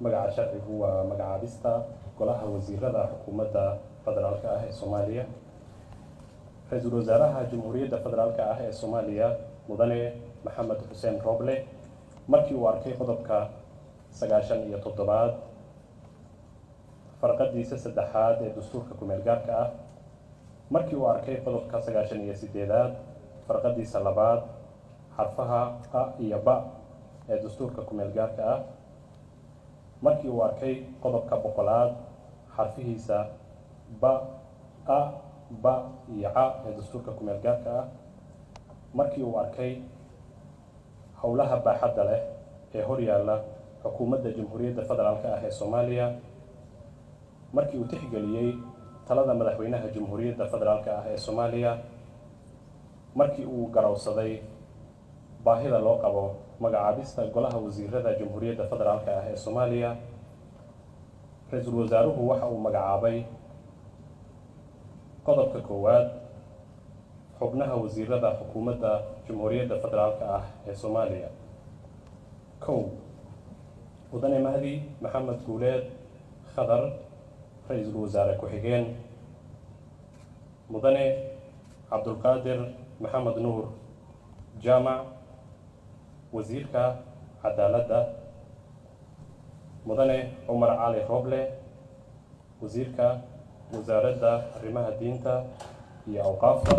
Magaca sharcigu waa magacaabista golaha wasiirada Xukuumadda Federaalka ah ee Soomaaliya. Ra-iisul Wasaaraha Jamhuuriyadda Federaalka ah ee Soomaaliya, Mudane Maxamed Xuseen Roble, markii uu arkay qodobka 97aad farqadiisa saddexaad ee dastuurka kumeel gaarka ah, markii uu arkay qodobka 98aad farqadiisa labaad xarfaha a iyo ba ee dastuurka kumeel gaarka ah, markii uu arkay qodobka 100aad xarfihiisa ba, a, ba iyo ca ee dastuurka kumeel gaarka ah, markii uu arkay howlaha baaxadda leh ee horyaalla Xukuumadda Jamhuuriyadda Federaalka ah ee Soomaaliya, markii uu tixgeliyey talada Madaxweynaha Jamhuuriyadda Federaalka ah ee Soomaaliya, markii uu garowsaday baahida loo qabo magacaabista golaha wasiirada Jamhuuriyadda Federaalka ah ee Soomaaliya, ra-iisul wasaaruhu waxa uu magacaabay: qodobka koowaad, xubnaha wasiirada Xukuumadda Jamhuuriyadda Federaalka ah ee Soomaaliya. 1, Mudane Mahdi Maxamed Guuleed Khadar, Ra-iisul Wasaare ku-xigeen. Mudane Cabdulqaadir Maxamed Nuur Jaamac, Wasiirka Cadaaladda. Mudane Cumar Cali Roble, Wasiirka Wasaaradda Arrimaha Diinta iyo Awqaafta.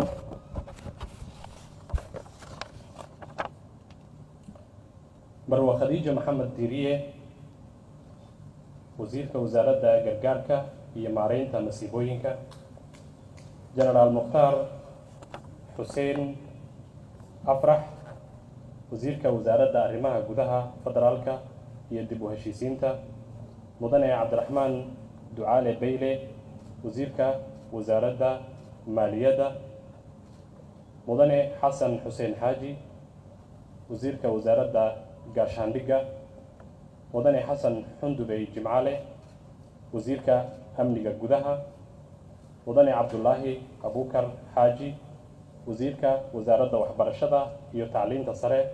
Marwe Khadiija Maxamed Diiriye, Wasiirka Wasaaradda Gargaarka iyo Maareynta Masiibooyinka. Genaraal Mukhtaar Xuseen Afrax, Wasiirka Wasaaradda Arrimaha Gudaha, Federaalka iyo Dib u Heshiisiinta. Mudane Cabdiraxmaan Ducaale Beyle, Wasiirka Wasaaradda Maaliyadda. Mudane Xasan Xuseen Xaaji, Wasiirka Wasaaradda Gaashaandhigga. Mudane Xasan Xundubey Jimcaale, Wasiirka Amniga Gudaha. Mudane Cabdulaahi Abukar Xaaji, Wasiirka Wasaaradda Waxbarashada iyo Tacliinta Sare.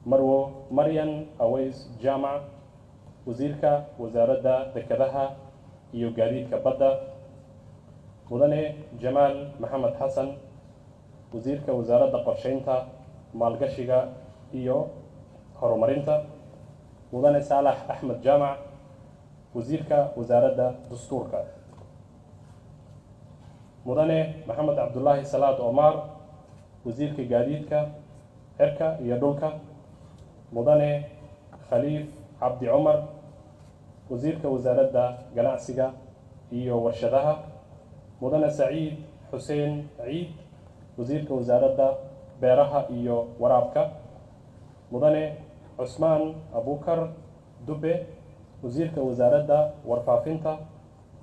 Marwo Maryan Aweys Jaamac, Wasiirka Wasaaradda Dekedaha iyo Gaadiidka Badda. Mudane Jamaal Maxamed Xasan, Wasiirka Wasaaradda Qorsheynta, Maalgashiga iyo Horumarinta. Mudane Saalax Axmed Jaamac, Wasiirka Wasaaradda Dastuurka. Mudane Maxamed Cabdulaahi Salaad Omar, Wasiirka Gaadiidka Cirka iyo Dhulka. Mudane Khaliif Cabdi Cumar, Wasiirka Wasaaradda Ganacsiga iyo Warshadaha. Mudane Saciid Xuseen Ciid, Wasiirka Wasaaradda Beeraha iyo Waraabka. Mudane Cusmaan Abukar Dube, Wasiirka Wasaaradda Warfaafinta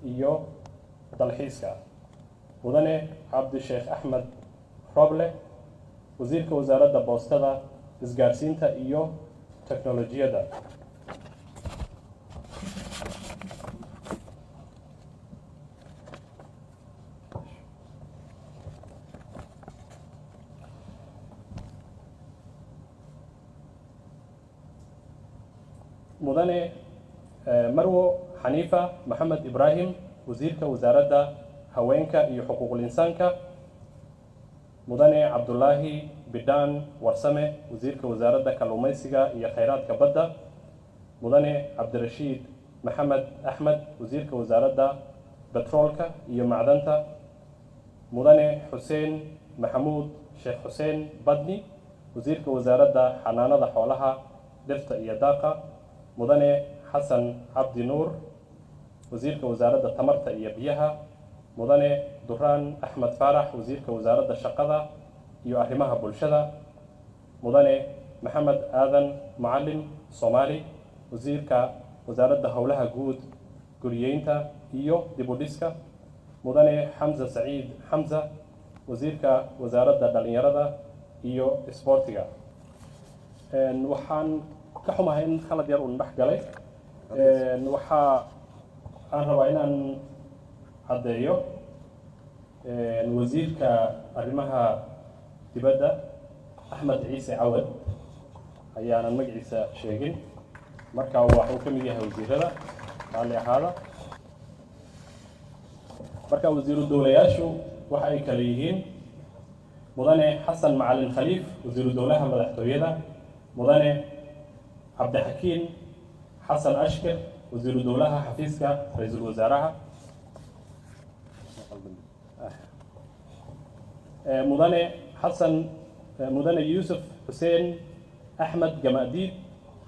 iyo Dalxiiska. Mudane Cabdisheekh Axmed Roble, Wasiirka Wasaaradda Boostada, Isgaarsiinta iyo Teknolojiyadda. Mudane Marwo Xaniifa Maxamed Ibraahim, Wasiirka Wasaaradda Haweenka iyo Xuquuqul Insaanka. Mudane Cabdulaahi Bidhaan Warsame, Wasiirka Wasaaradda Kalluumaysiga iyo Khayraadka Badda. Mudane Cabdirashiid Maxamed Axmed, Wasiirka Wasaaradda Betroolka iyo Macdanta. Mudane Xuseen Maxamuud Sheekh Xuseen Badni, Wasiirka Wasaaradda Xanaanada Xoolaha, Dhirta iyo Daaqa. Mudane Xasan Cabdi Nuur, Wasiirka Wasaaradda Tamarta iyo Biyaha. Mudane Duraan Axmed Faarax, Wasiirka Wasaaradda Shaqada iyo Arrimaha Bulshada. Mudane Maxamed Aadan Macalin Soomaali, Wasiirka Wasaaradda Howlaha Guud, Guriyeynta iyo Dib u Dhiska. Mudane Xamza Saciid Xamza, Wasiirka Wasaaradda Dhalinyarada iyo Isboortiga. Waxaan ka xumahay in khalad yar uun dhex galay. Waxaa aan rabaa inaan caddeeyo Wasiirka Arrimaha Dibadda Axmed Ciise Cawad ayaanan magaciisa sheegin. Marka waxuu ka mid yahay wasiirada, raalli ahaada. Marka wasiiru dowlayaashu waxa ay kale yihiin: Mudane Xasan Macalin Khaliif, wasiiru dowlaha madaxtooyada; Mudane Cabdixakiin Xasan Ashkir, wasiiru dowlaha xafiiska ra-iisul wasaaraha; Mudane Xasan, Mudane Yuusuf Xuseen Axmed Gamadiid,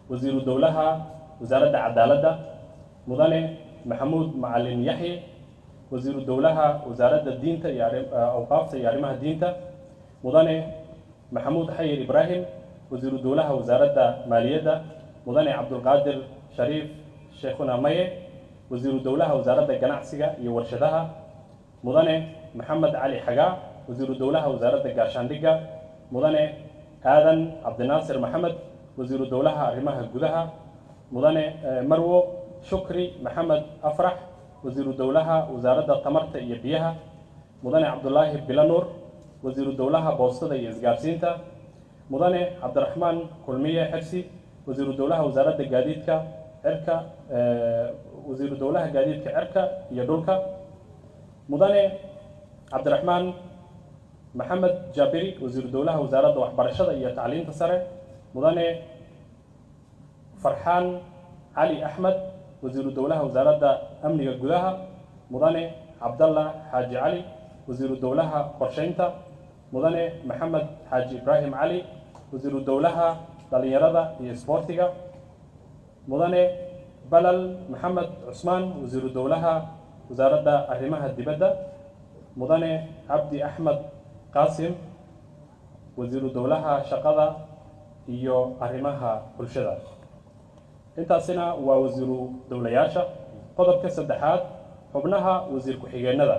wasiiru dowlaha wasaaradda cadaaladda; Mudane Maxamuud Macalin Yaxye, wasiiru dowlaha wasaaradda diinta iyo awqaafta iyo arrimaha diinta; Mudane Maxamuud Xayir Ibraahim, wasiiru dowlaha wasaaradda maaliyadda; Mudane Cabdulqaadir Shariif Sheekhuna Maye, wasiiru dowlaha wasaaradda ganacsiga iyo warshadaha; Mudane Maxamed Cali Xagaa, wasiiru dowlaha wasaaradda gaashaandhigga; Mudane Aadan Cabdinaasir Maxamed, wasiiru dowlaha arrimaha gudaha; Mudane Marwo Shukri Maxamed Afrax, wasiiru dowlaha wasaaradda tamarta iyo biyaha; Mudane Cabdulaahi Bilanuur, wasiiru dowlaha boostada iyo isgaarsiinta; Mudane Cabdiraxmaan Kulmiye Xirsi, wasiiru dowlaha wasaaradda gaadiidka cirka, wasiiru dowlaha gaadiidka cirka iyo dhulka; Mudane Cabdiraxmaan Maxamed Jaabiri, wasiiru dowlaha wasaaradda waxbarashada iyo tacliinta sare; Mudane Farxaan Cali Axmed, wasiiru dowlaha wasaaradda amniga gudaha; Mudane Cabdalla Xaaji Cali, wasiiru dowlaha qorsheynta; Mudane Maxamed Xaaji Ibraahim Cali, wasiiru dowlaha dhalinyarada iyo isboortiga; Mudane Balal Maxamed Cusmaan, wasiiru dowlaha wasaaradda arrimaha dibadda; Mudane Cabdi Axmed Qaasim, wasiiru dowlaha shaqada iyo arrimaha bulshada. Intaasina waa wasiiru dowlayaasha. Qodobka saddexaad, xubnaha wasiir ku-xigeenada: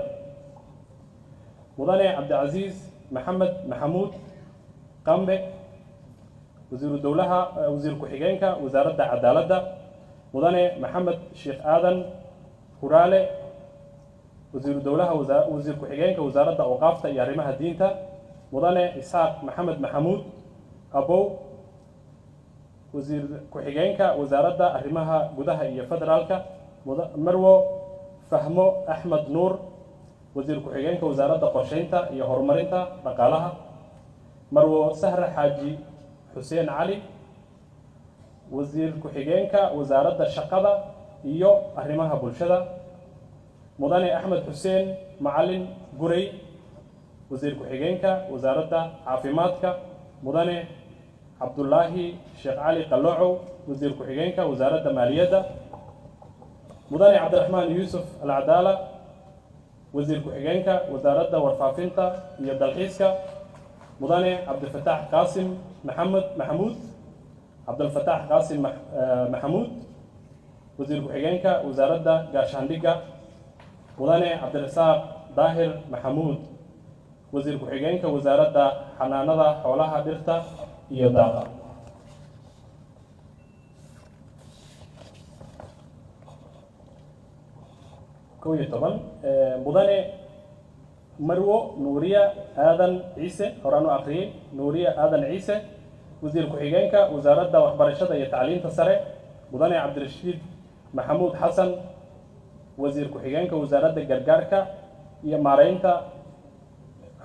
Mudane Cabdicasiis Maxamed Maxamuud Qambe, wasiiru dowlaha, wasiir ku-xigeenka wasaaradda cadaaladda; Mudane Maxamed Sheekh Aadan Huraale, wasiiru dowlaha, wasiir ku-xigeenka wasaaradda awqaafta iyo arrimaha diinta; Mudane Isxaaq Maxamed Maxamuud Abow, wasiir ku-xigeenka wasaaradda arrimaha gudaha iyo federaalka; Marwo Fahmo Axmed Nuur, wasiir ku-xigeenka wasaaradda qorsheynta iyo horumarinta dhaqaalaha; Marwo Sahre Xaaji Xuseen Cali, wasiir ku-xigeenka wasaaradda shaqada iyo arrimaha bulshada; Mudane Axmed Xuseen Macalin Gurey, wasiir ku-xigeenka wasaaradda caafimaadka; Mudane Cabdulaahi Sheekh Cali Qaloocow, wasiir ku-xigeenka wasaaradda maaliyadda; Mudane Cabdiraxmaan Yuusuf Alcadaala, wasiir ku-xigeenka wasaaradda warfaafinta iyo dalxiiska; Mudane Cabdifataax Qaasim Maxamed Maxamuud, Cabdilfataax Qaasim Maxamuud, wasiir ku-xigeenka wasaaradda gaashaandhigga; Mudane Cabdirasaaq Daahir Maxamuud, wasiir ku-xigeenka wasaaradda xanaanada xoolaha, dhirta iyo daaqa. 11, Mudane Marwo Nuuriya Aadan Ciise, horaan u akhriyey, Nuuriya Aadan Ciise, wasiir ku-xigeenka wasaaradda waxbarashada iyo tacliinta sare; Mudane Cabdirashiid Maxamuud Xasan, wasiir ku-xigeenka wasaaradda gargaarka iyo maareynta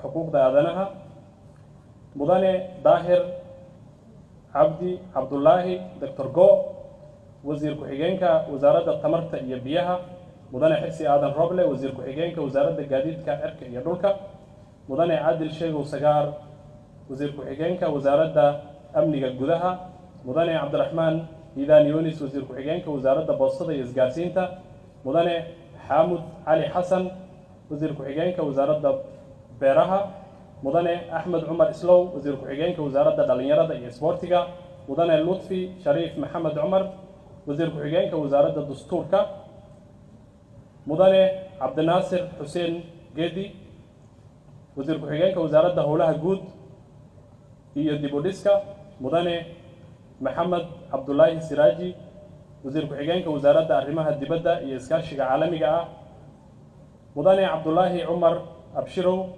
xuquuqda aadanaha; Mudane Daahir Cabdi Cabdulaahi Doctor Go, wasiir ku-xigeenka wasaaradda tamarta iyo biyaha; Mudane Xirsi Aadan Roble, wasiir ku-xigeenka wasaaradda gaadiidka cirka iyo dhulka; Mudane Caadil Sheegow Sagaar, wasiir ku-xigeenka wasaaradda amniga gudaha; Mudane Cabdiraxmaan Iidaan Yunis, wasiir ku-xigeenka wasaaradda boostada iyo isgaarsiinta; Mudane Xaamud Cali Xasan, wasiir ku-xigeenka wasaaradda beeraha; Mudane Axmed Cumar Islow, wasiir ku-xigeenka wasaaradda dhalinyarada iyo isboortiga; Mudane Lutfi Shariif Maxamed Cumar, wasiir ku-xigeenka wasaaradda dastuurka; Mudane Cabdinaasir Xuseen Geedi, wasiir ku-xigeenka wasaaradda howlaha guud iyo dib u dhiska; Mudane Maxamed Cabdulaahi Siraaji, wasiir ku-xigeenka wasaaradda arrimaha dibadda iyo iskaashiga caalamiga ah; Mudane Cabdulaahi Cumar Abshirow,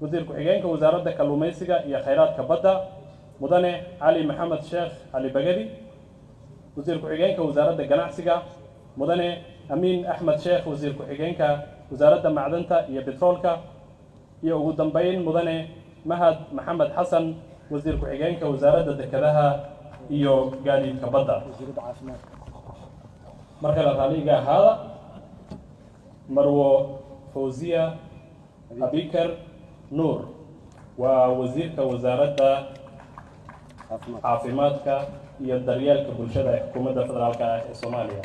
wasiir ku-xigeenka wasaaradda kalluumaysiga iyo khayraadka badda; Mudane Cali Maxamed Sheekh Cali Bagadi. Wasiir ku-xigeenka Wasaaradda Ganacsiga, Mudane Amiin Axmed Sheekh, Wasiir ku-xigeenka Wasaaradda Macdanta iyo Betroolka, iyo ugu dambeyn Mudane Mahad Maxamed Xasan, Wasiir ku-xigeenka Wasaaradda Dekedaha iyo Gaadiidka Badda. Mar kale raaliga ahaada. Marwo Fawziya Abikar Nuur waa Wasiirka Wasaaradda Caafimaadka iyo Daryeelka Bulshada ee Xukuumadda Federaalka ah ee Soomaaliya.